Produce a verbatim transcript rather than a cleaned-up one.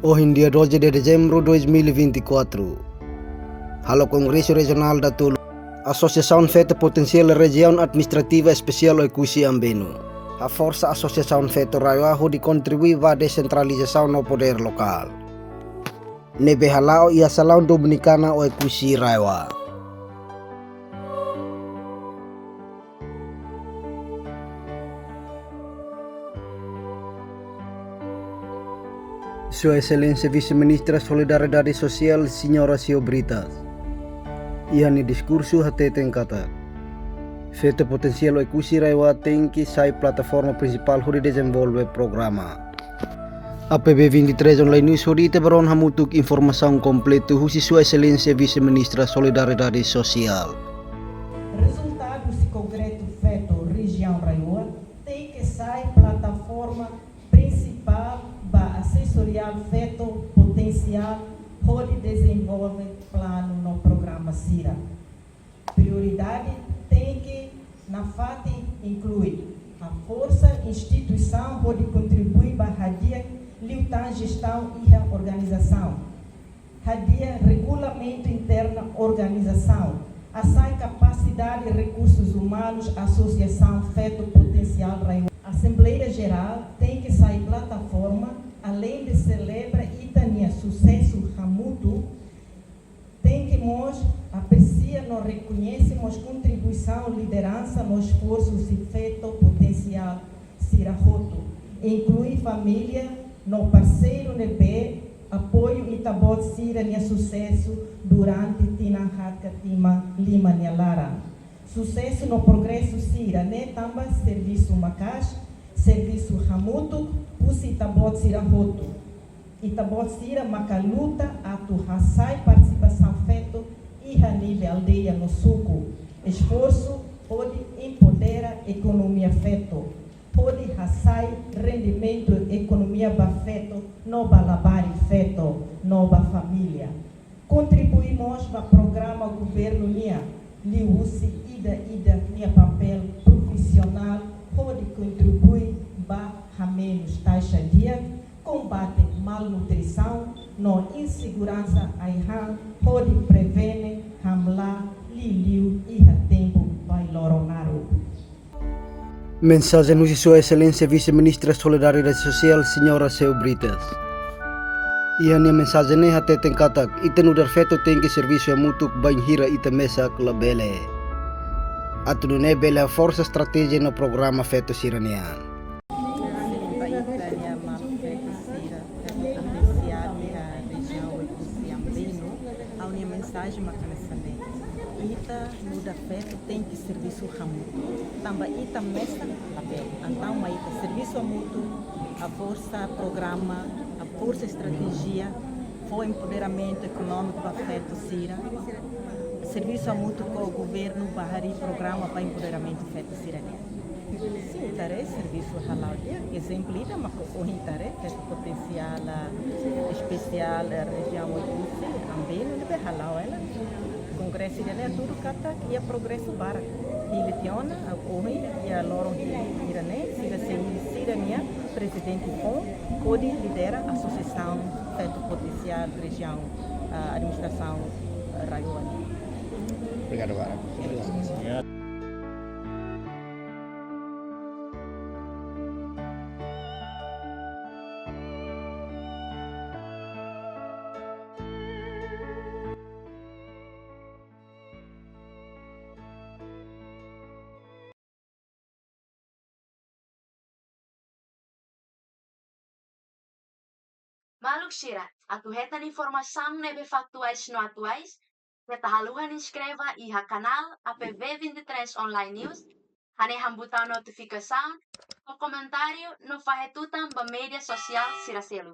Ohin dia doze de dezembru dois mil e vinte e quatro, halo Kongresu Rejionál datoluk Asosiasaun Feto Potensiál Rejiaun Administrativa Espesiál Oekusi Ambenu, haforsa Asosiasaun Feto RAEOA hodi kontribui ba desentralizasaun no podér lokál, ne'ebé hala'o iha salaun Dominikana Oekusi RAEOA. Sua Exelénsia Vise-Ministra Solidariedade Sosiál, Señora Céu Britas, iha nia diskursu hateten katak feto potensiál Oekusi RAEOA tenke sai plataforma prinsipál hodi dezenvolve programa. A P B vinte e três Online News hodi ita bá rona hamutuk informasaun kompletu husi Sua Exelénsia Vise-Ministra Solidariedade Sosiál. Rezultadu husi Kongresu Feto Rejiaun RAEOA tenke sai plataforma prinsipál ba asesoriadu feto potensiál hodi dezenvolve planu no programa sira. Prioridade tenke nafatin inklui haforsa instituisaun hodi kontribui ba hadi'a liután jestaun iha organizasaun, hadi'a regulamentu interna organizasaun, hasai kapasidade rekursus umanus Asosiasaun Feto Potensiál RAEOA. Asembleia Jerál tenke sai plataforma, aleinde selebra ita-nia susesu hamutuk, tenke mós apresia no rekoñese mós kontribuisaun, lideransa no esforsu husi feto potensiál sira hotu, inklui família no parseiru ne'ebé apoiu ita-boot sira-nia susesu durante tinan haat ka tinan lima nia laran. Susesu no progresu sira-ne'e tanba servisu maka'as, servisu hamutuk husi ita-boot sira hotu. Ita-boot sira maka luta atu hasai partisipasaun feto iha nivel aldeia no suku. Esforsu hodi empodera ekonomia feto, hodi hasai rendimentu ekonomia ba feto no ba labarik feto no ba família. Kontribui mós ba programa governu nian, liuhusi ida-idak nia papél profisionál hodi kontribui ba hamenus taxa di'ak, kombate malnutrisaun no inseguransa ai-han hodi prevene hamlaha liuliu iha tempu bailoro naruk. Mensajen husi Sua Exelénsia Vise-Ministra Solidariedade Sosiál, Señora Céu Britas. Iha nia mensajen ne'e hateten katak ita nu'udar feto tenke servisu hamutuk bainhira ita mesak labele, atu nune'e bele haforsa estratéjia no programa feto sira-nian. Ba ita-nia maluk feto sira, feto potensiál iha rejiaun Oekusi Ambenu, ha'u-nia mensajen mak hanesan ne'e. Ita nu'udar feto tenke servisu hamutuk. Tanba ita mesak labele. Entaun mai ita servisu hamutuk, haforsa programa, haforsa estratéjia, fó empoderamentu ekonómiku ba feto sira. Servisu hamutuk ho governu ba harii programa ba empoderamentu feto sira-nian. Sin, ita haree servisu hala'o di'ak, ezemplu ida mak ohin ita haree, feto potensiál, ah, espesiál, ah, rejiaun Oekusi Ambenu ne'ebé hala'o hela. Kongresu ida-ne'e hatudu katak iha progresu barak. Hili tiha ona, ah, ohin, iha loron hira-ne'e, sira sei hili sira-nia prezidente foun, hodi lidera Asosiasaun Feto Potensiál Rejiaun, ah, Administrasaun, ah, RAEOA. Obrigadu barak. Maluk sira, atu hetan informasaun ne'ebé faktuais no atuais, keta haluha inskreve iha kanál A P V vinte e três Online News, hanehan butaun notifikasaun, fó komentáriu no fahe tutan ba média sosiál sira seluk.